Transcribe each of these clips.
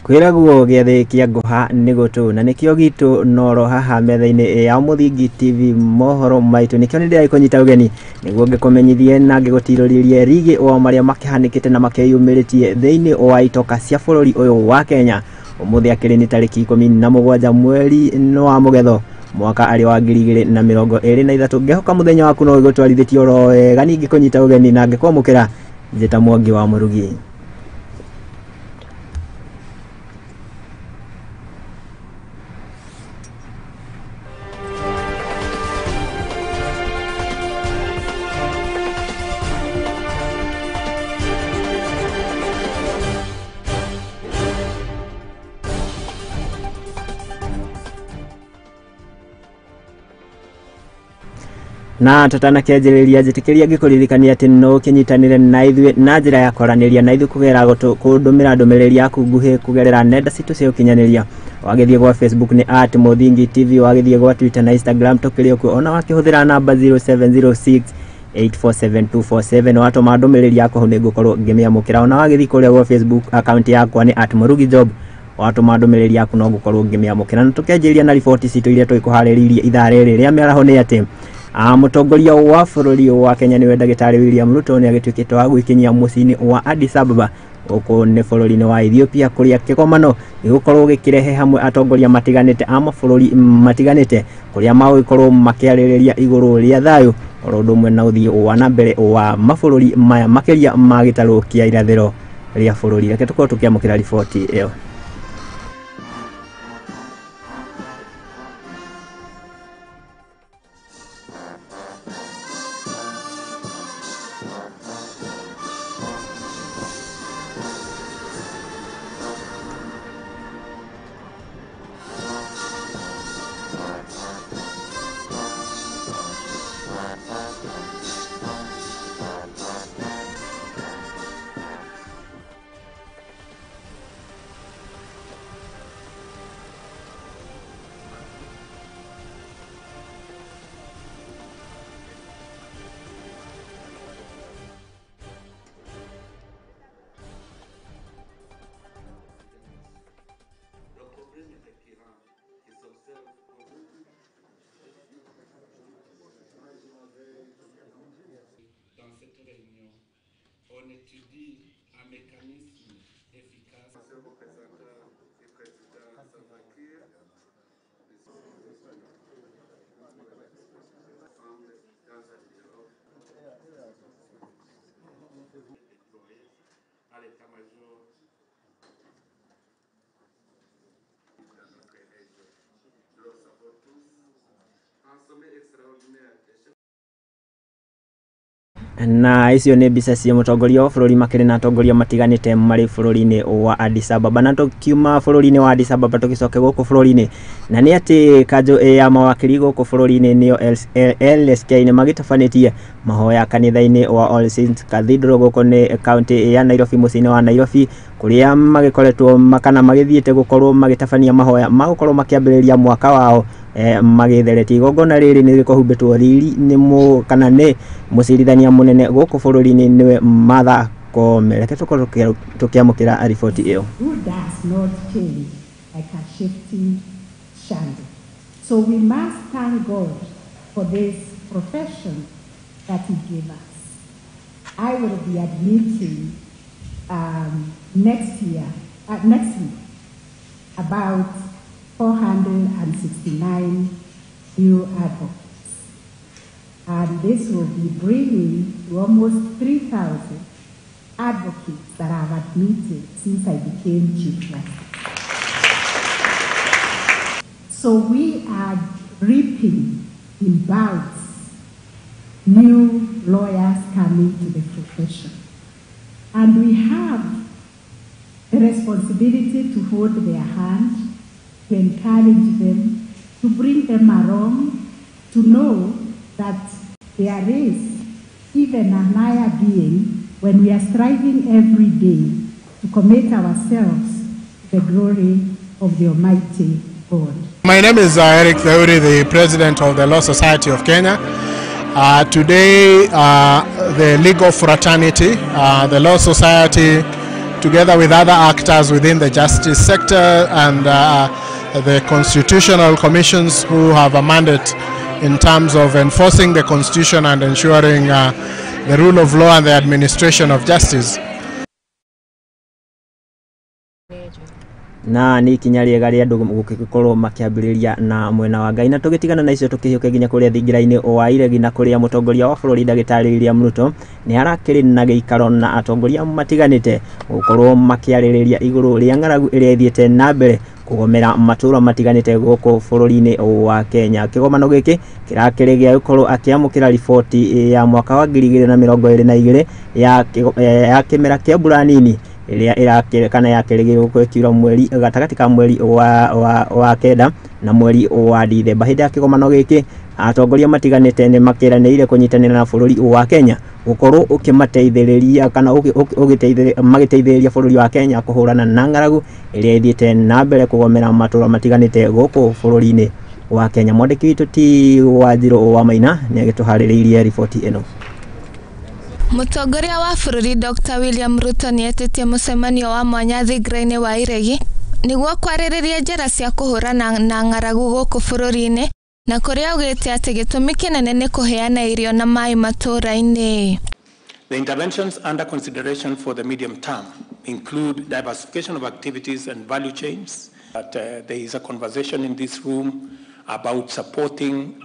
Kwĩragwo gĩathĩ kĩa ngũha nĩ gũtũ na nĩkĩo gitũ noro haha metha-inĩ ya Mũthingi TV mohoro maitũ nĩkĩo nĩ ndĩragĩkũnyita ũgeni nĩguo ngĩkũmenyithie na ngĩgũtirũrĩrie rigi wa marĩa makĩhanĩkĩte na makĩyumĩrĩtie thĩinĩ wa itoka cia bũrũri ũyũ wa Kenya. Ũmũthĩ akĩrĩ nĩ tarĩki 17 mweri wa Mũgetho mwaka arĩ wa 2023. Ngĩhoka mũthenya waku no ũgũtwarithĩtie oro wega, ningĩ kũnyita ũgeni na ngĩkwamũkĩra njĩta Mwangi wa Mũrugi. Na tutanakĩanjĩrĩria njĩtĩkĩria ngĩkũririkania atĩ no ũkĩnyitanĩre na ithuĩ na njĩra ya kwaranĩria na ithuĩ kũgerera kũndũmĩra ndũmĩrĩri yaku nguhĩ kũgerera nenda citũ cia ũkinyanĩria. Wagĩthiĩ gwa Facebook nĩ @Mũthingi TV, wagĩthiĩ gwa Twitter na Instagram tũkĩrĩ okuo, ona wakĩhũthĩra namba 0706 847247 watũma ndũmĩrĩri yaku hau nĩngũkorwo ngĩmĩamũkĩra. Ona wagĩthiĩ kũrĩa gwa Facebook account yakwa nĩ @Mũrugi Job, watũma ndũmĩrĩri yaku no ngũkorwo ngĩmĩamũkĩra. Na tũkĩanjĩrĩria na riboti citũ iria tũgĩkũharĩrĩirie ithaa rĩrĩ rĩa mĩaraho nĩ atĩ mũtongoria wa bũrũri wa Kenya nĩwe ndagĩtarĩ William Ruto nĩ agĩtuĩkĩte wa gwĩkinyia mũciĩ-inĩ wa Addis Ababa gũkũ nĩ bũrũri-inĩ wa Ethiopia kũrĩa kĩgomano gĩgũkorwo gĩkĩrehe hamwe atongoria matiganĩte a mabũrũri matiganĩte kũrĩa magũgĩkorwo makĩarĩrĩria igũrũ rĩa thayũ oro ũndũ ũmwe na ũthii wa na mbere wa mabũrũri maya makĩria ma gĩtarũ kĩa irathĩro rĩa bũrũri. Reke tũkorwo tũkĩamũkĩra riboti ĩyo. On étudie un mécanisme efficace. Monsieur le représentant du président Salva Kiir, ensemble dans un dialogue déployé à l'état-major dans notre région. Nous le savons tous, un sommet extraordinaire des chefs na icio nĩ mbica cia mũtongoria wa bũrũri makĩrĩ na atongoria matiganĩte marĩ bũrũri-inĩ wa Addis Ababa. Na tũkiuma bũrũri-inĩ wa Addis Ababa tũgĩcoke gũkũ bũrũri-inĩ, na nĩ atĩ kanjũ ya mawakiri gũkũ bũrũri-inĩ nĩyo LSK nĩ magĩtabanĩtie mahoya kanitha-inĩ wa All Saints Cathedral gũkũ nĩ kaunti ya Nairobi, mũciĩ-inĩ wa Nairobi, kũrĩa magĩkoretwo kana magĩthiĩte gũkorwo magĩtabania mahoya magũkorwo makĩambĩrĩria mwaka wao magĩtheretie. Igongona rĩrĩ nĩ rĩkũhumbĩtwo riri nĩ kana nĩ mũcirithania mũnene gũkũ bũrũri-inĩ nĩwe Martha Koome. Reke tũkorwo tũkĩamũkĩra riboti ĩyo. Who does not change like a shifting shadow. So we must thank God for this profession that he gave us. I will be admitting next week about 469 new advocates. And this will be bringing to almost 3,000 advocates that I have admitted since I became Chief Justice. So we are reaping in bouts new lawyers coming to the profession. And we have the responsibility to hold their hand, to encourage them, to bring them along, to know that there is even a higher being when we are striving every day to commit ourselves to the glory of the Almighty God. My name is Eric Theuri, the president of the Law Society of Kenya. Today, the legal fraternity, the Law Society, together with other actors within the justice sector and the constitutional commissions who have a mandate in terms of enforcing the constitution and ensuring the rule of law and the administration of justice. Na nĩ ikinya rĩega rĩa andũ gũgĩkorwo makĩambĩrĩria na mwena wa Ngai. Na tũgĩtigana na icio tũkĩhiũke nginya kũrĩa thingira-inĩ wa Iregi na kũrĩa mũtongoria wa bũrũri ndagĩtarĩ William Ruto nĩ arakĩrĩ na gĩikaro na atongoria matiganĩte gũkorwo makĩarĩrĩria igũrũ rĩa ng'aragu ĩrĩa ĩthiĩte na mbere kũgomera matũra matiganĩte gũkũ bũrũri-inĩ wa Kenya. Kĩgomano gĩkĩ kĩrakĩrĩ gĩa gũkorwo akĩamũkĩra riboti ya mwaka wa 2022 ya kĩmera kĩa mbura nini ĩrĩa ĩrakĩrĩ kana yakĩrĩgĩrĩrwo gũkiura mweri gatagatĩ ka mweri wa kenda na mweri wa Dithemba. Hĩndĩ ya kĩgomano gĩkĩ atongoria matiganĩte nĩ makĩranĩire kũnyitanĩra na bũrũri wa Kenya gũkorwo ũkĩmateithĩrĩria kana magĩteithĩrĩria bũrũri wa Kenya kũhũrana na ng'aragu ĩrĩa ĩthiĩte na mbere kũgomera matũra matiganĩte gũkũ bũrũri-inĩ wa Kenya. Mwandĩki witũ ti Wanjirũ wa Maina nĩ agĩtũharĩrĩirie riboti ĩno. Mũtongoria wa bũrũri Dr. William Ruto nĩetĩtie mũcemanio wa mwanya thingira-inĩ wa Iregi nĩguo kwarĩrĩria njĩra cia kũhũrana na ng'aragu gũkũ bũrũri-inĩ na kũrĩa augĩte atĩ gĩtũmi kĩnene nĩ kũheana irio na maĩ matũũra-inĩ. The interventions under consideration for the medium term include diversification of activities and value chains. But, there is a conversation in this room about supporting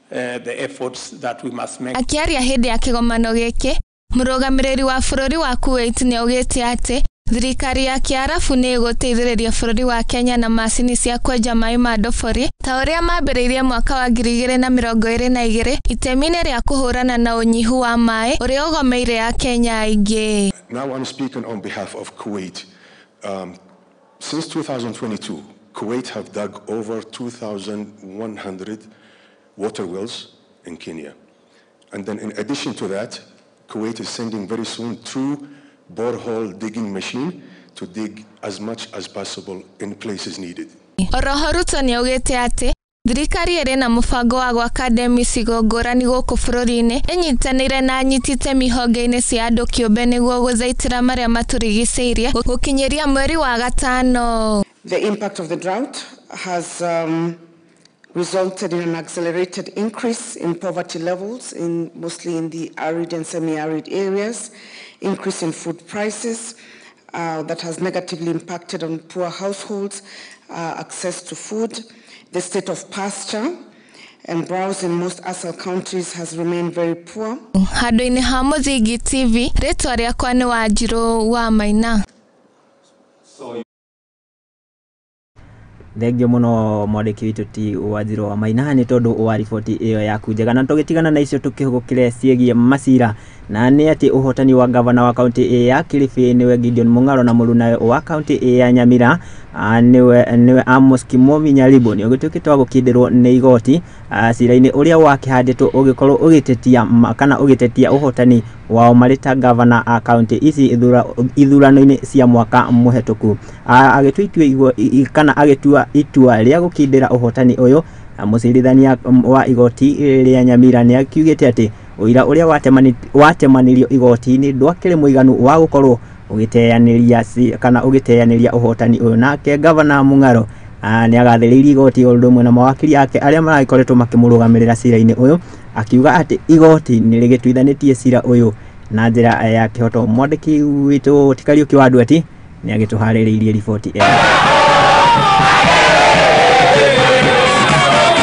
the efforts that we must make. Akiaria hĩndĩ ya kĩgomano gĩkĩ, mũrũgamĩrĩri wa bũrũri wa Kuwait nĩ augĩte atĩ thirikari ya Kĩarabu nĩ ĩgũteithĩrĩria bũrũri wa Kenya na macini cia kwenja maĩ ma ndobori ta ũrĩa mambĩrĩirie mwaka wa 2022 itemi-inĩ rĩa kũhũrana na ũnyihu wa maĩ ũrĩa ũgomeire Akenya aingĩ. Now I'm speaking on behalf of Kuwait. Since 2022, Kuwait have dug over 2,100 water wells in Kenya. And then in addition to that, Kuwait is sending very soon 2 borehole digging machine to dig as much as possible in places needed. Oroho Ruto nĩaugĩte atĩ thirikari ĩrĩ na mũbango wa gwaka ndemu icigo ngũrani gũkũ bũrũri-inĩ ĩnyitanĩire na anyiti itemi honge-inĩ cia andũ kĩũmbe nĩguo gũthaitĩra marĩa matũrigicĩirie gũkinyĩria mweri wa gatano. The impact of the drought has resulted in an accelerated increase in poverty levels, mostly in the arid and semi-arid areas, increase in food prices that has negatively impacted on poor households, access to food. The state of pasture and browse in most ASAL countries has remained very poor. Handũ-inĩ ha Mũthingi TV, rĩtwa rĩakwa nĩ Wanjirũ wa Maina. Thengio muno mwandĩki witũ ti Wanjirũ wa Maina nĩ tondũ wa riboti ĩyo yaku njega. Na tũgĩtigana na icio tũkĩhũgũkĩre ciĩgiĩ macira, na nĩ atĩ ũhotani wa gavana wa kaunti ya Kilifi nĩwe Gideon Mung'aro na mũrunawe wa kaunti ya Nyamira nĩwe Amos Kimomi Nyaribo nĩ ũgĩtuĩkĩte wa gũkindĩrwo nĩ igoti cira-inĩ ũrĩa wakĩhandĩtwo ũgĩkorwo ũgĩtetia kana ũgĩtetia ũhotani wao marĩ ta gavana a kaunti ici ithurano-inĩ cia mwaka mũhetũku. Agĩtua kana agĩtua itua rĩa gũkindĩra ũhotani ũyũ, mũcirithania wa igoti rĩa Nyamira nĩ akiugĩte atĩ ũira ũrĩa watemanirio igoti-inĩ ndwakĩrĩ mũiganu wa gũkorwo ũgĩteanĩria kana ũgĩteanĩria ũhotani ũyũ. Nake gavana Mung'aro nĩ agathĩrĩirie igoti o ũndũ ũmwe na mawakiri ake arĩa maragĩkoretwo makĩmũrũgamĩrĩra cira-inĩ ũyũ, akiuga atĩ igoti nĩ rĩgĩtuithanĩtie cira ũyũ na njĩra ya kĩhoto. Mwandĩki witũ ti Kariũki wa Ndweti nĩ agĩtũharĩrĩirie riboti ĩno.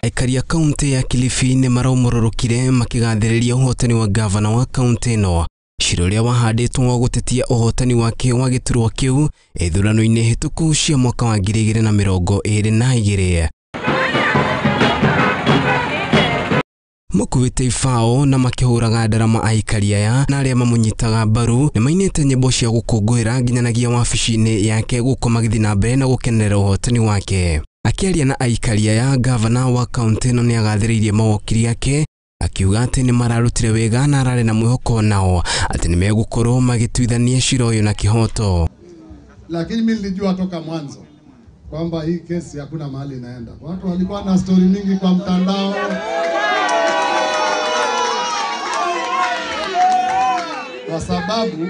Aikari a kaunti ya Kilifi nĩ maraumũrũrũkire makĩgathĩrĩria ũhotani wa gavana wa kaunti ĩno cira ũrĩa wahandĩtwo wa gũtetia ũhotani wake wa gĩturwa kĩu ithurano-inĩ hĩtũku cia mwaka wa 2022. Makuĩte ibao na makĩhũraga ndarama aikari aya na arĩa mamũnyitaga mbaru nĩ mainĩte nyĩmbo cia gũkũngũĩra nginyanagia wabici-inĩ yake gũkũ magĩthiĩ na mbere na gũkenerera ũhotani wake. Akĩaria na aikari aya, gavana wa kaunti ĩno nĩ agathĩrĩirie mawakiri ake akiuga atĩ nĩ mararutire wega na ararĩ na mwĩhoko nao atĩ nĩ megũkorwo magĩtuithania cira ũyũ na kĩhoto. Lakini mimi nilijua toka mwanzo kwamba hii kesi hakuna mahali inaenda. Watu walikuwa na story nyingi kwa mtandao. Kwa sababu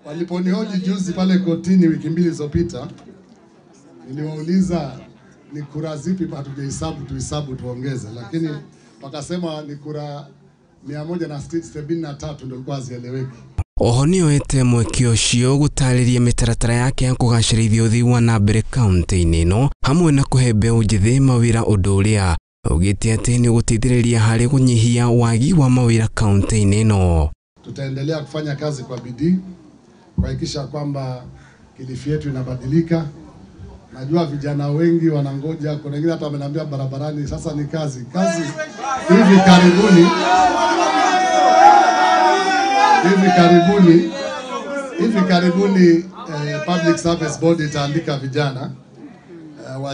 Waliponihoji juzi pale kotini wiki mbili zilizopita, niliwauliza ni kura zipi hatujahesabu, tuhesabu tuongeze, lakini wakasema ni kura 173 ndio ilikuwa hazieleweki. Oho nĩoete mweke ũcio gũtarĩria mĩtaratara yake ya kũgacĩrithia ũthii wa na mbere kaunti-inĩ ĩno hamwe na kũhe mbeũ njĩthĩ mawĩra, ũndũ ũrĩa augĩte atĩ nĩ ũgũteithĩrĩria harĩ kũnyihia wagi wa mawĩra kaunti-inĩ ĩno. Tutaendelea kufanya kazi kwa bidii kuhakikisha kwamba Kilifi yetu inabadilika. Najua vijana wengi wanangoja, kuna wengine hata wameniambia barabarani, sasa ni kazi kazi. Hivi karibuni Public Service Board itaandika vijana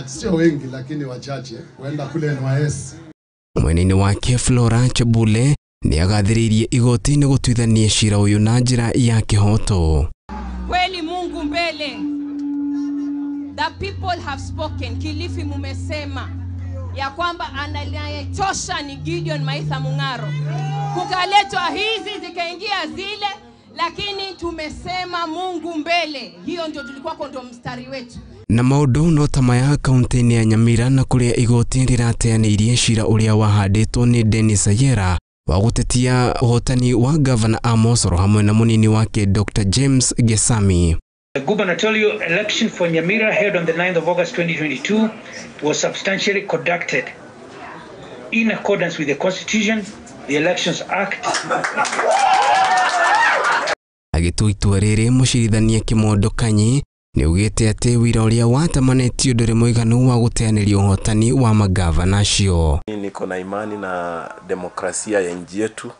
sio wengi lakini wachache kuenda kule NYS. Mwena-inĩ wake Flora Chebule nĩagathĩrĩirie igoti nĩ gũtuithania cira ũyũ na njĩra ya kĩhooto. Kweli Mungu mbele. The people have spoken. Kilifi mumesema ya kwamba anayetosha ni Gideon Maitha Mung'aro. Kukaletwa hizi zikaingia zile, lakini tumesema Mungu mbele. Hiyo ndio tulikuwa ndio mstari wetu. Na maũndũ no ta maya kaunti-inĩ ya Nyamira na kũrĩa igoti rĩrateanĩirie cira ũrĩa wahandĩtwo nĩ Dennis Ayera wa gũtetia ũhotani wa Gavana Amos oro hamwe na mũnini wake Dr. James Gesami. The gubernatorial election for Nyamira held on the 9th of August 2022 was substantially conducted in accordance with the Constitution, the Elections Act. Agĩtua itua rĩrĩ, mũcirithania Kimondo Kanyi nĩaugĩte atĩ wĩra ũrĩa watamanĩtio ndũrĩ mũiganu wa gũteanĩria ũhotani wa magavana acio. Niko na imani na demokrasia ya nchi yetu.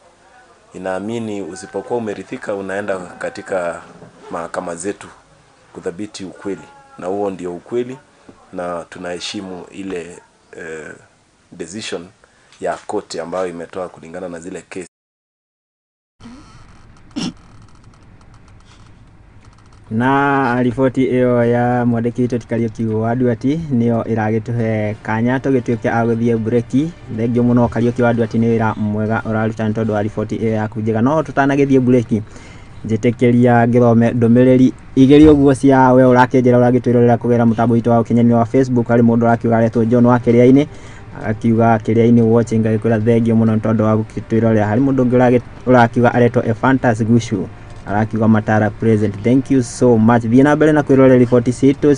Inaamini usipokuwa umerithika unaenda katika mahakama zetu kudhibiti ukweli, na huo ndio ukweli, na tunaheshimu ile decision ya koti ambayo imetoa kulingana na zile kesi. Na riboti ĩyo ya mwandĩki witũ ti Kariũki wa Nduati nĩyo ĩragĩtũhe kanya tũgĩtuĩke a gũthiĩ mbureki. Thengiũ mũno Kariũki wa Nduati nĩ wĩra mwega ũraruta nĩ tondũ wa riboti ĩyo yaku njega. No tũtanagĩthiĩ mbureki, njĩtĩkĩria ngĩthome ndũmĩrĩri igĩrĩ ũguo cia we ũrakĩnjĩra ũragĩtwĩrorera kũgerera mũtambo witũ wa ũkinyanĩria wa Facebook. Harĩ mũndũ ũrakiuga aretwo John wa Kĩrĩa-inĩ, akiuga Kĩrĩa-inĩ watching, agĩkwĩra thengiũ mũno nĩ tondũ wa gũgĩtwĩrorera. Harĩ mũndũ ũngĩ ũrakiuga aretwo Ephantus Gushu, arakiuga Matara present, thank you so much. Thiĩ na mbere na kwĩrorera riboti citũ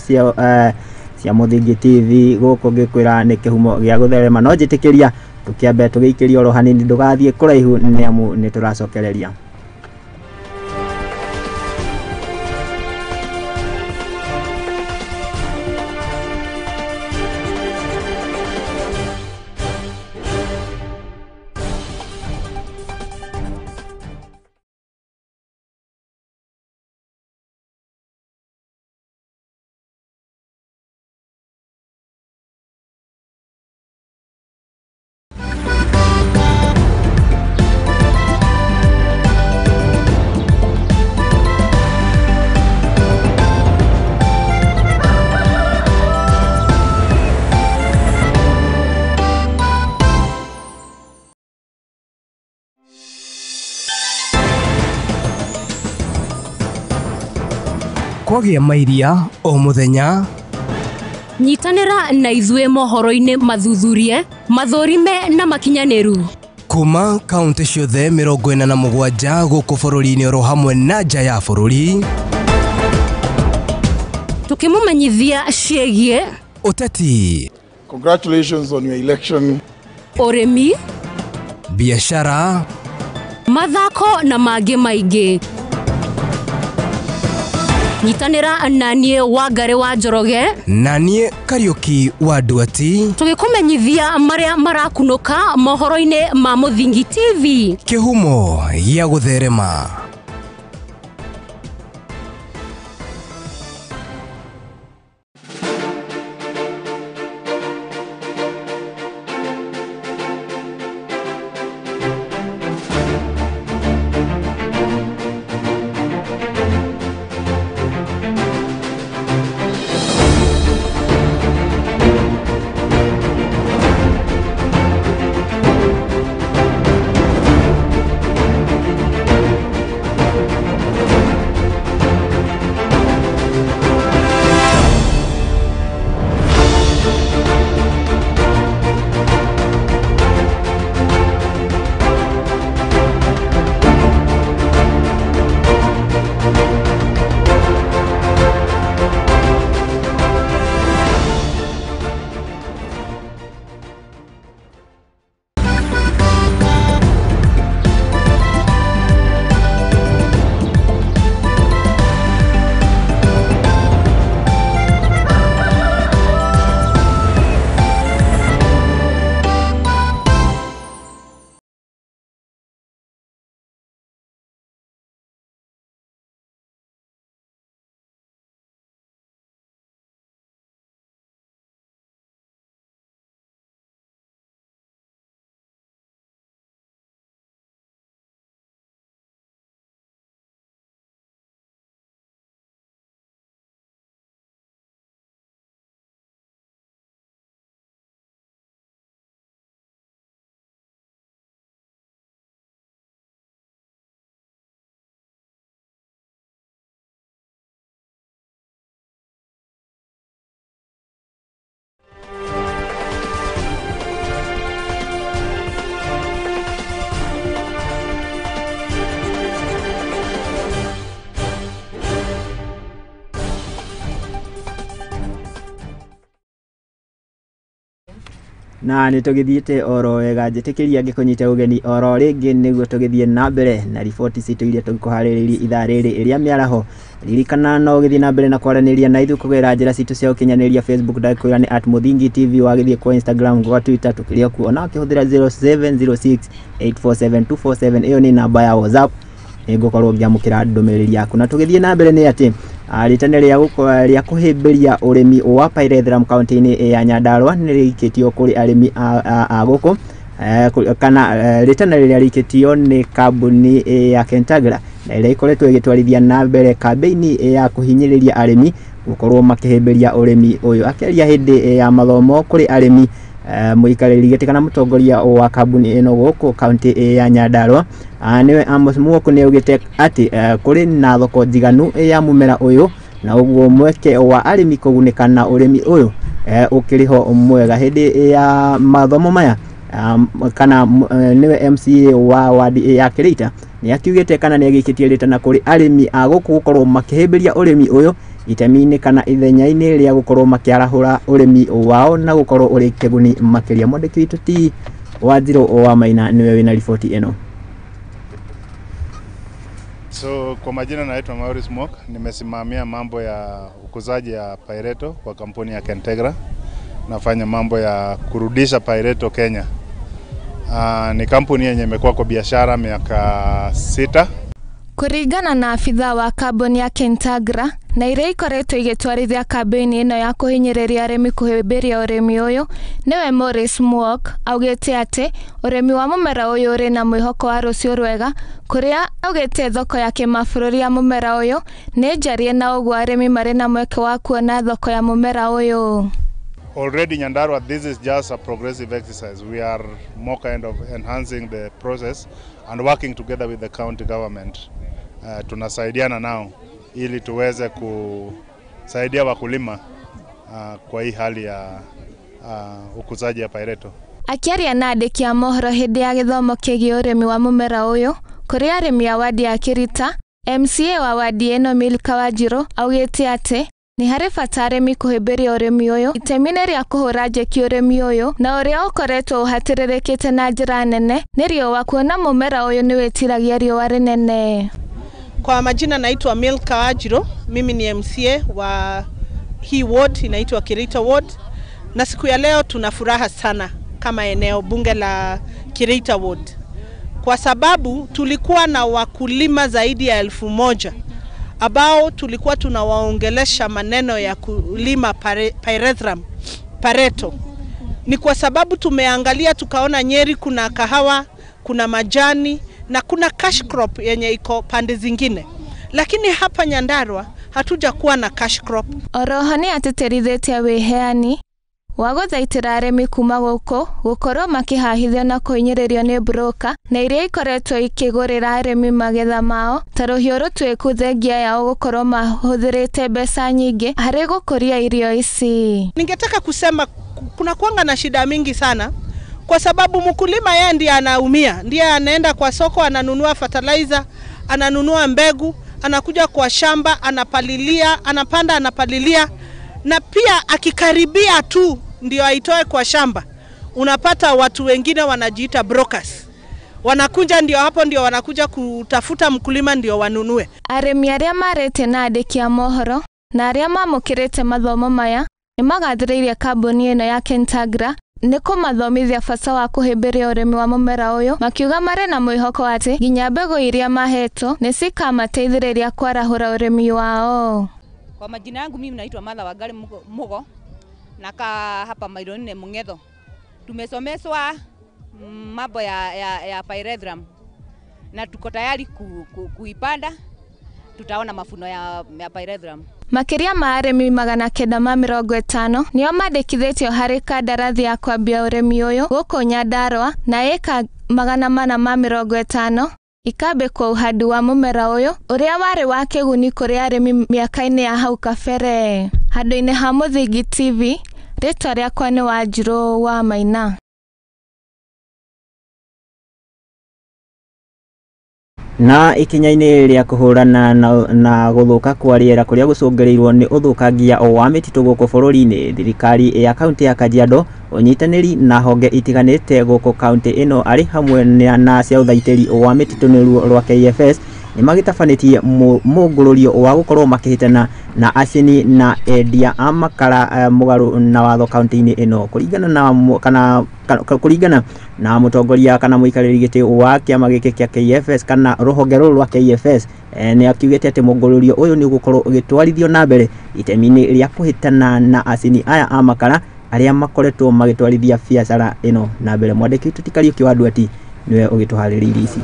cia Mũthingi TV gũkũ ngĩkwĩra nĩ kĩhumo gĩa gũtherema. No njĩtĩkĩria tũkĩambe tũgĩikĩrie oro hanini, ndũgathiĩ kũraihu nĩ amu nĩ tũracokereria. Kwagĩa mairia o mũthenya. Nyitanĩra na ithuĩ mohoro-inĩ mathuthurie, mathũrime na makinyanĩru kuma kaunti ciothe 47 gũkũ bũrũri-inĩ oro hamwe na nja ya bũrũri, tukĩmũmenyithia ciĩgiĩ ũteti. Congratulations on your election. Ũrĩmi, biashara, mathako na mangĩ maingĩ. Nyitanĩra na niĩ Wangari wa Njoroge na niĩ Kariũki wa Nduati, tũgĩkũmenyithia marĩa marakunũka mohoro-inĩ ma Mũthingi TV, kĩhumo gĩa gũtherema. Na nĩ tũgĩthiĩte oro wega, njĩtĩkĩria ngĩkũnyite ũgeni oro rĩngĩ nĩguo tũgĩthiĩ na mbere na riboti citũ iria tũgĩkũharĩrĩirie ithaa rĩrĩ rĩa mĩaraho. Ririkana no ũgĩthiĩ na mbere na kwaranĩria na ithuĩ kũgerera njĩra citũ cia ũkinyanĩria. Facebook ndakwĩra nĩ @MũthingiTV, wagĩthiĩ kwa Instagram, gwa Twitter tũkĩrĩ o kuo, ona ũkĩhũthĩra 0706 847 247, ĩyo nĩ namba ya WhatsApp, nĩngũkorwo ngĩamũkĩra ndũmĩrĩri yaku. Na tũgĩthiĩ na mbere nĩ atĩ rĩtana rĩa kũhĩmbĩria ũrĩmi wa pyrethrum kaunti-inĩ ya Nyandarua nĩ rĩikĩtio kũrĩ arĩmi a gũkũ, kana rĩtana rĩrĩa rĩikĩtio nĩ kambuni ya Kentegra na ĩrĩa ĩkoretwo ĩgĩtwarithia na mbere kambĩini ya kũhinyĩrĩria arĩmi gũkorwo makĩhĩmbĩria ũrĩmi ũyũ. Akĩaria hĩndĩ ya mathomo kũrĩ arĩmi, mũikarĩri gĩtĩ kana mũtongoria wa kambuni ĩno gũkũ kaunti ya Nyandarua, nĩwe Amos Muoku, nĩ augĩte atĩ kũrĩ na thoko njiganu ya mũmera ũyũ na ũguo mweke wa arĩmi kũgunĩka na ũrĩmi ũyũ ũkĩrĩ ho mwega. Hĩndĩ ya mathomo maya, kana nĩwe MCA wa wadi ya Kĩrĩita nĩ akiugĩte kana nĩ agĩikĩtie rĩtana kũrĩ arĩmi a gũkũ gũkorwo makĩhĩmbĩria ũrĩmi ũyũ itemi-inĩ kana ithenya-inĩ rĩa gũkorwo makĩarahũra ũrĩmi wao na gũkorwo ũrĩ kĩguni makĩria. Mwandĩki witũ ti Wanjirũ wa Maina nĩwe wĩna riboti ĩno. So kwa majina naitwa Maurice Mok, nimesimamia mambo ya ukuzaji ya Pyreto kwa kampuni ya Kentegra. Nafanya mambo ya kurudisha Pyreto Kenya. Ni kampuni yenye imekuwa kwa biashara miaka 6. Kũringana na abithaa wa kambuni ya Kentegra na iria ikoretwo igĩtwarithia kambĩini ĩno ya kũhinyĩrĩria arĩmi kũhĩmbĩria ũrĩmi ũyũ, nĩwe Maurice Muok, augĩte atĩ ũrĩmi wa mũmera ũyũ ũrĩ na mwĩhoko wa rũciũ rwega, kũrĩa augĩte thoko ya kĩmabũrũri ya mũmera ũyũ nĩ njarie na ũguo arĩmi marĩ na mweke wa kuona thoko ya mũmera ũyũ. Already Nyandarua, this is just a progressive exercise. We are more kind of enhancing the process and working together with the county government. Tunasaidiana nao ili tuweze kusaidia wakulima kwa hii hali ya ukuzaji ya Pyreto. Akĩaria na andĩki a mohoro hĩndĩ ya gĩthomo kĩgiĩ ũrĩmi wa mũmera ũyũ kũrĩ arĩmi a wadi ya Kĩrita, MCA wa wadi ĩno Milka Wanjirũ augĩte atĩ nĩ harĩ bata arĩmi kũhĩmbĩria ũrĩmi ũyũ itemi-inĩ rĩa kũhũra njeki ũrĩmi ũyũ na ũrĩa ũkoretwo ũhatĩrĩrĩkĩte na njĩra nene nĩ riũa, kuona mũmera ũyũ nĩ wĩtiragia riũa rĩnene. Kwa majina naitwa Milka Wanjirũ, mimi ni MCA wa hii ward inaitwa Kirita Ward, na siku ya leo tuna furaha sana kama eneo bunge la Kirita Ward kwa sababu tulikuwa na wakulima zaidi ya 1000 ambao tulikuwa tunawaongelesha maneno ya kulima pyrethrum, pareto. Ni kwa sababu tumeangalia tukaona Nyeri kuna kahawa, kuna majani na kuna cash crop yenye iko pande zingine, lakini hapa Nyandarua hatujakuwa na cash crop. Oroho nĩ atĩtĩrithĩtie wĩheani wa gũthaitĩra arĩmi kuma gũkũ gũkorwo makĩhahithio na kũhinyĩrĩrio nĩ broka na iria ikoretwo ikĩgũrĩra arĩmi magetha mao ta rũhiũ rũtuĩku, thengia yao gũkorwo mahũthĩrĩte mbeca nyingĩ harĩ gũkũria irio ici. Ningetaka kusema kuna kuanga na shida mingi sana kwa sababu mkulima yeye ndiye anaumia, ndiye anaenda kwa soko ananunua fertilizer, ananunua mbegu, anakuja kwa shamba, anapalilia, anapanda, anapalilia, na pia akikaribia tu ndio aitoe kwa shamba, unapata watu wengine wanajiita brokers. Wanakuja ndio hapo ndio wanakuja kutafuta mkulima ndio wanunue. Arĩmi arĩa marĩte na andĩki a mohoro na arĩa mamũkĩrĩte mathomo maya nĩ magathĩrĩirie kambuni ĩno ya Kentegra nĩ kũmathomithia bata wa kũhĩmbĩria ũrĩmi wa mũmera ũyũ, makiuga marĩ na mwĩhoko atĩ nginya mbegũ iria mahetwo nĩ cikamateithĩrĩria kwarahũra ũrĩmi wao. Kwa majina yangu mimi naitwa Martha Wangari Mugo, nakaa hapa mailo 4 Mungetho. Tumesomeswa mambo ya pyrethrum na tuko tayari kuipanda. Tutaona mafuno ya pyrethrum. Makĩria ma arĩmi 950 nĩo mandĩkithĩtio harĩ kandarathi ya kwambia ũrĩmi ũyũ gũkũ Nyandarua, na ĩka 450 ikambĩkwo ũhandi wa mũmera ũyũ ũrĩa warĩ wa kĩguni kũrĩ arĩmi mĩaka-inĩ ya hau kabere. Handũ-inĩ ha Mũthingi TV, rĩtwa rĩakwa nĩ Wanjirũ wa Maina. Na ikinya-inĩ rĩa kũhũrana na gũthũka kwa rĩera kũrĩa gũcũngĩrĩirwo nĩ ũthũkangia wa mĩtitũ gũkũ bũrũri-inĩ, thirikari ya kaunti ya Kajiado ũnyitanĩri na honge itiganĩte gũkũ kaunti ĩno arĩ hamwe na cia ũthaitĩri wa mĩtitũ nĩruo rwa KFS nĩ magĩtabanĩtie mũngũrũrio wa gũkorwo makĩhĩtana na acini na endia a makara mũgarũ na watho kaunti-inĩ ĩno. Kũringana na kana kũringana na mũtongoria kana mũikarĩri gĩtĩ wa kĩama gĩkĩ kĩa KFS kana rũhonge rũrũ rwa KFS, nĩ akiugĩte atĩ mũngũrũrio ũyũ nĩ ũgũkorwo ũgĩtwarithio na mbere itemi-inĩ rĩa kũhĩtana na acini aya a makara arĩa makoretwo magĩtwarithia biacara ĩno na mbere. Mwandĩki witũ ti Kariũki wa Nduati nĩwe ũgĩtũharĩrĩirie ici.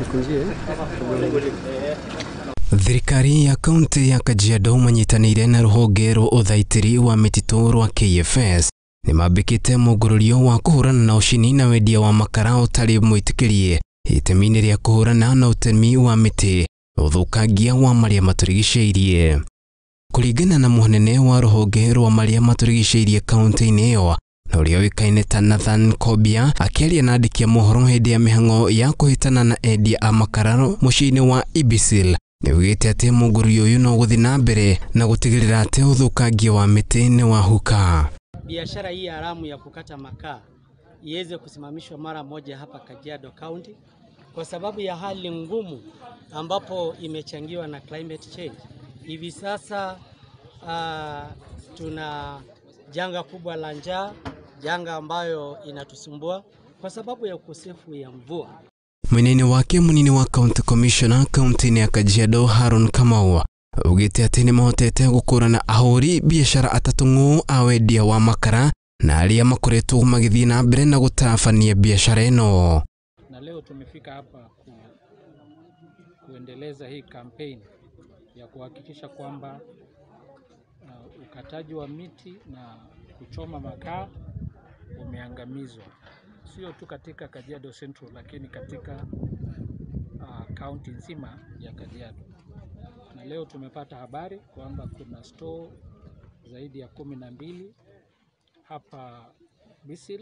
Thirikari ya kaunti ya Kajiado manyitanĩire na rũhonge rwa ũthaitĩri wa mĩtitũ rwa KFS nĩ mambĩkĩte mũngũrũrio wa kũhũrana na ũcini na wendia wa makara ũtarĩ mwĩtĩkĩrie itemi-inĩ rĩa kũhũrana na ũtemi wa mĩtĩ na ũthũkangia wa marĩa matũrigicĩirie. Kũringana na mũnene wa rũhonge rwa marĩa matũrigicĩirie kaunti-inĩ ĩyo na ũrĩa ũĩkaine ta Nathan Kobia, akĩaria na andĩki a mohoro hĩndĩ ya mĩhang'o ya kũhĩtana na endia a makara mũciĩ-inĩ wa Ibisil, nĩaugĩte atĩ mũngũrũrio ũyũ no gũthiĩ na mbere na gũtigĩrĩra atĩ ũthũkangia wa mĩtĩ nĩ wahuka. Biashara hii haramu ya kukata makaa iweze kusimamishwa mara moja hapa Kajiado County kwa sababu ya hali ngumu ambapo imechangiwa na climate change. Hivi sasa tuna janga kubwa la njaa, janga ambayo inatusumbua kwa sababu ya ukosefu ya mvua. Mwenene wake munini wa County Commissioner kaunti ya Kajiado Harun Kamau augĩte atĩ nĩ mahotete gũkũrana ahũri biacara atatũ ng'ũ a wendia wa makara na arĩa makoretwo magĩthiĩ na mbere na gũtabania biacara ĩno. Na leo tumefika hapa kuendeleza hii campaign ya kuhakikisha kwamba ukataji wa miti na kuchoma makaa umeangamizwa, sio tu katika Kajiado Central lakini katika kaunti nzima ya Kajiado. Na leo tumepata habari kwamba kuna store zaidi ya 12 hapa Bisil.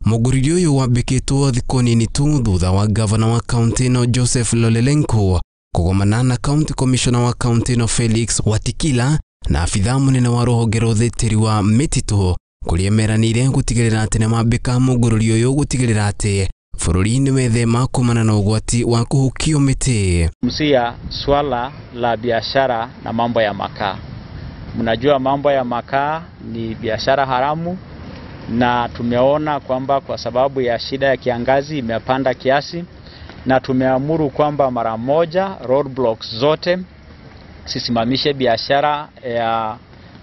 Mũgũrĩri ũyũ wambĩkĩtwo thikũ nini tu thutha wa gavana wa kaunti ĩno Joseph Lolelenko kũgomana na County Commissioner wa kaunti ĩno Felix Watikila na abithaa mũnene wa rũhonge rwa ũthaitĩri wa mĩtitũ kũrĩa meranĩire gũtigĩrĩra atĩ nĩmambĩka mũgũrũri ũyũ gũtigĩrĩra atĩ bũrũri nĩwethema kumana na ũgwati wa kũhukio mĩtĩ. Msia swala la biashara na mambo ya makaa. Mnajua mambo ya makaa ni biashara haramu, na tumeona kwamba kwa sababu ya shida ya kiangazi imepanda kiasi, na tumeamuru kwamba mara moja roadblocks zote sisimamishe biashara ya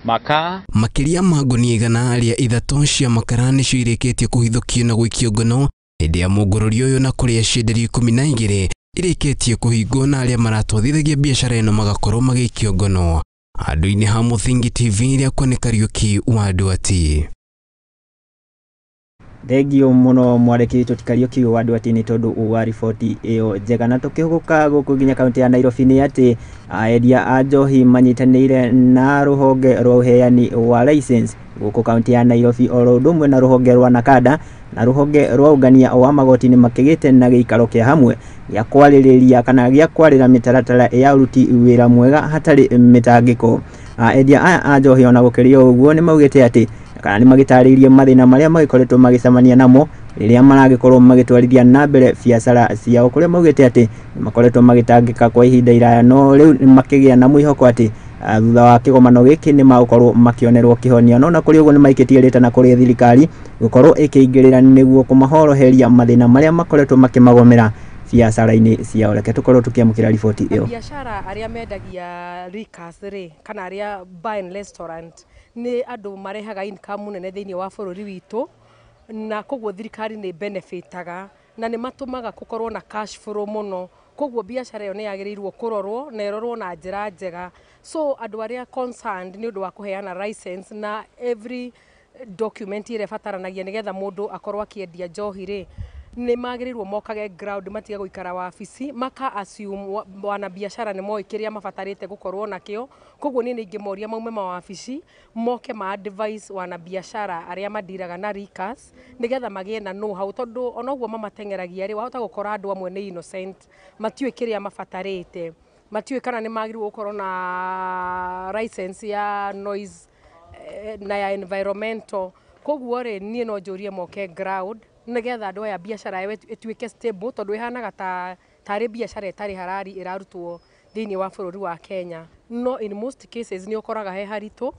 makaa. Makĩria ma ngũnia 103 cia makara nĩcio irĩkĩtie kũhithũkio na gũikio ngono hĩndĩ ya mũngũrũrio ũyũ, na kũrĩa cienderio 12 irĩkĩtie kũhingwo na arĩa maratwarithagia biacara ĩno magakorwo magĩikio ngono. Handũ-inĩ ha Mũthingi TV rĩakwa nĩ Kariũki wa Nduati. Thengio muno mwandĩki witũ ti Kariũki wa Nduati nĩ tondũ wa riboti ĩyo njega. Na tũkĩhũgũka gũkũ nginya kaunti ya Nairobi nĩ atĩ endia a njohi manyitanĩire na rũhonge rwa ũheani wa license gũkũ kaunti ya Nairobi oro ũndũ ũmwe na rũhonge rwa Nakada na rũhonge rwa ũngania wa magoti nĩ makĩgĩte na gĩikaro kĩa hamwe gĩa kwarĩrĩria kana gĩa kwarĩra mĩtaratara ya ũruti wĩra mwega hatarĩ mĩtangĩko. Endia aya a njohi ona gũkĩrĩ o ũguo nĩ maugĩte atĩ kana nĩ magĩtarĩirie mathĩna marĩa magĩkoretwo magĩcemania namo rĩrĩa maragĩkorwo magĩtwarithia na mbere biacara ciao, kũrĩa maugĩte atĩ makoretwo magĩtangĩka kwa ihinda iraya, no rĩu makĩgĩa na mwĩhoko atĩ thutha wa kĩgomano gĩkĩ nĩ magũkorwo makĩonerwo kĩhonia. No na kũrĩ ũguo nĩ maikĩtie rĩtana kũrĩ thirikari gũkorwo ĩkĩingĩrĩra nĩguo kũmahoroheria mathĩna marĩa makoretwo makĩmagomera biacara-inĩ ciao. Reke tũkorwo tũkĩamũkĩra riboti ĩyo. Biacara arĩa mendagia liquors rĩ kana arĩa bar and restaurant nĩ andũ marehaga income nene thĩinĩ wa bũrũri witũ, na koguo thirikari nĩ benefitaga na nĩ matũmaga gũkorwo na cash flow mũno, koguo biacara ĩyo nĩ yagĩrĩirwo kũrorwo na ĩrorwo na njĩra njega. So andũ arĩa concerned nĩ ũndũ wa kũheana license na every document ĩrĩa ĩbataranagia nĩgetha mũndũ akorwo akĩendia njohi rĩ, Nĩ magĩrĩirwo mokage ground, matige gũikara wabici maka assume wanabiacara nĩ moĩ kĩrĩa mabatarĩte gũkorwo nakĩo. Koguo niĩ nĩ ingĩmoria maume mawabici, moke ma advise wanabiacara arĩa mandiraga na liquors, nĩgetha magĩe na know how, tondũ onoguo mamateng'eragia rĩ, wahota gũkora andũ amwe nĩ innocent, matiũĩ kĩrĩa mabatarĩte, matiũĩ kana nĩ magĩrĩirwo gũkorwo na license ya noise na ya environmental. Koguo rĩ, niĩ no njũrie moke ground, nĩgetha andũ aya biacara yao ĩtuĩke stable, tondũ ĩhanaga ta tarĩ biacara ĩtarĩ harari ĩrarutwo thĩinĩ wa bũrũri wa Kenya. No in most cases nĩ ũkoraga he haritũ,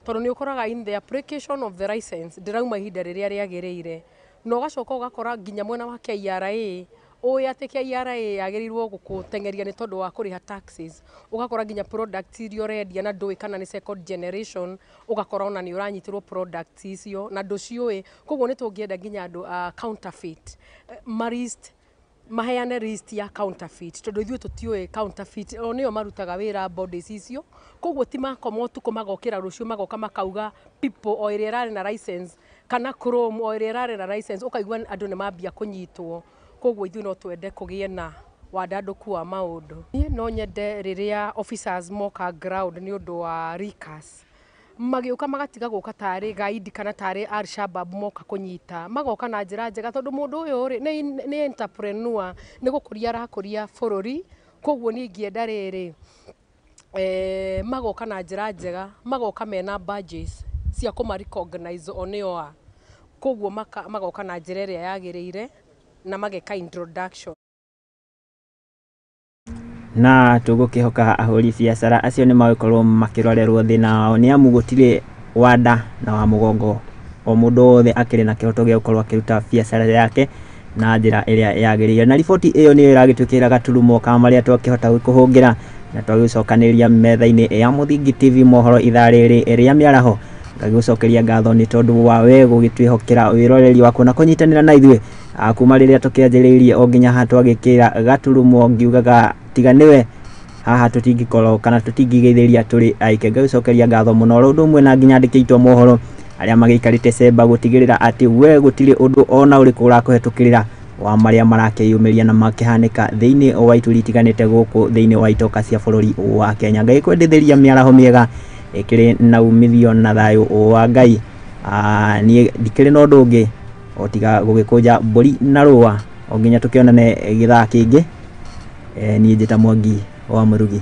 tondũ nĩ ũkoraga in the application of the license ndĩrauma ihinda rĩrĩa rĩagĩrĩire, na ũgacoka ũgakora nginya mwena wa KRA, ũĩ atĩ KRA yagĩrĩirwo gũkũteng'eria nĩ tondũ wa kũrĩha taxes, ũgakora nginya product iria ũrendia na ndũĩ kana nĩ second generation, ũgakora ona nĩ ũranyitĩrwo product icio na ndũciũĩ. Koguo nĩ tũngĩenda nginya andũ a counterfeit ma list, maheane list ya counterfeit, tondũ ithuĩ tũtiũĩ counterfeit, o nĩo marutaga wĩra bodies icio. Koguo ti makoma ũtukũ magokĩra rũciũ magoka makauga people o ĩrĩa ĩrarĩ na license kana chrome o ĩrĩa ĩrarĩ na license, ũkaigua andũ nĩ mambia kũnyitwo. Koguo ithuĩ no twende kũgĩe na wandandũku wa maũndũ. Niĩ no nyende rĩrĩa officers moka ground nĩ ũndũ wa liquors, magĩũka magatiga gũka tarĩ gaidi kana tarĩ Al-Shabab moka kũnyita, magoka na njĩra njega, tondũ mũndũ ũyũ rĩ nĩ entrepreneur, nĩ gũkũria arakũria bũrũri. Koguo niĩ ingĩenda rĩrĩ magoka na njĩra njega, magoka mena badges cia kũma recognize o nĩo a, koguo magoka na njĩra ĩrĩa yagĩrĩire na mageka introduction. Na tũgũkĩhoka ahũri biacara acio nĩ magũkorwo makĩrorerwo thĩna wao, nĩ amu gũtirĩ wanda na wa mũgongo, o mũndũ wothe akĩrĩ na kĩhoto gĩa gũkorwo akĩruta biacara yake na njĩra ĩrĩa yagĩrĩire. Na riboti ĩyo nĩyo ĩragĩtwĩkĩra gaturumo ka marĩa twakĩhota kũhũngĩra na twagĩcokanĩria metha-inĩ ya Mũthingi TV mohoro ithaa rĩrĩ rĩa mĩaraho. Ngagĩgũcokeria ngatho nĩ tondũ wa we gũgĩtwĩhokera wĩroreri waku na kũnyitanĩra na ithuĩ kuma rĩrĩa tũkĩanjĩrĩirie o nginya haha twagĩkĩra gaturumo, ngiugaga tiga nĩwe haha tũtingĩkorwo kana tũtingĩgeithĩria tũrĩ aike. Ngagĩcokeria ngatho mũno oro ũndũ ũmwe na nginya andĩkĩtwo mohoro arĩa magĩikarĩte cemba gũtigĩrĩra atĩ we gũtirĩ ũndũ ona ũrĩkũ ũrakũhetũkĩrĩra wa marĩa marakĩyumĩria na makĩhanĩka thĩinĩ wa ituri itiganĩte gũkũ thĩinĩ wa itoka cia bũrũri wa Kenya. Ngai kwendithĩria mĩaraho mĩega ĩkĩrĩ na umithio na thayũ wa Ngai. Niĩ ndikĩrĩ na ũndũ ũngĩ o tiga gũgĩkũnja mbũri na rũa o nginya tũkĩonane gĩthaa kĩngĩ. Niĩ njĩta Mwangi wa Mũrugi.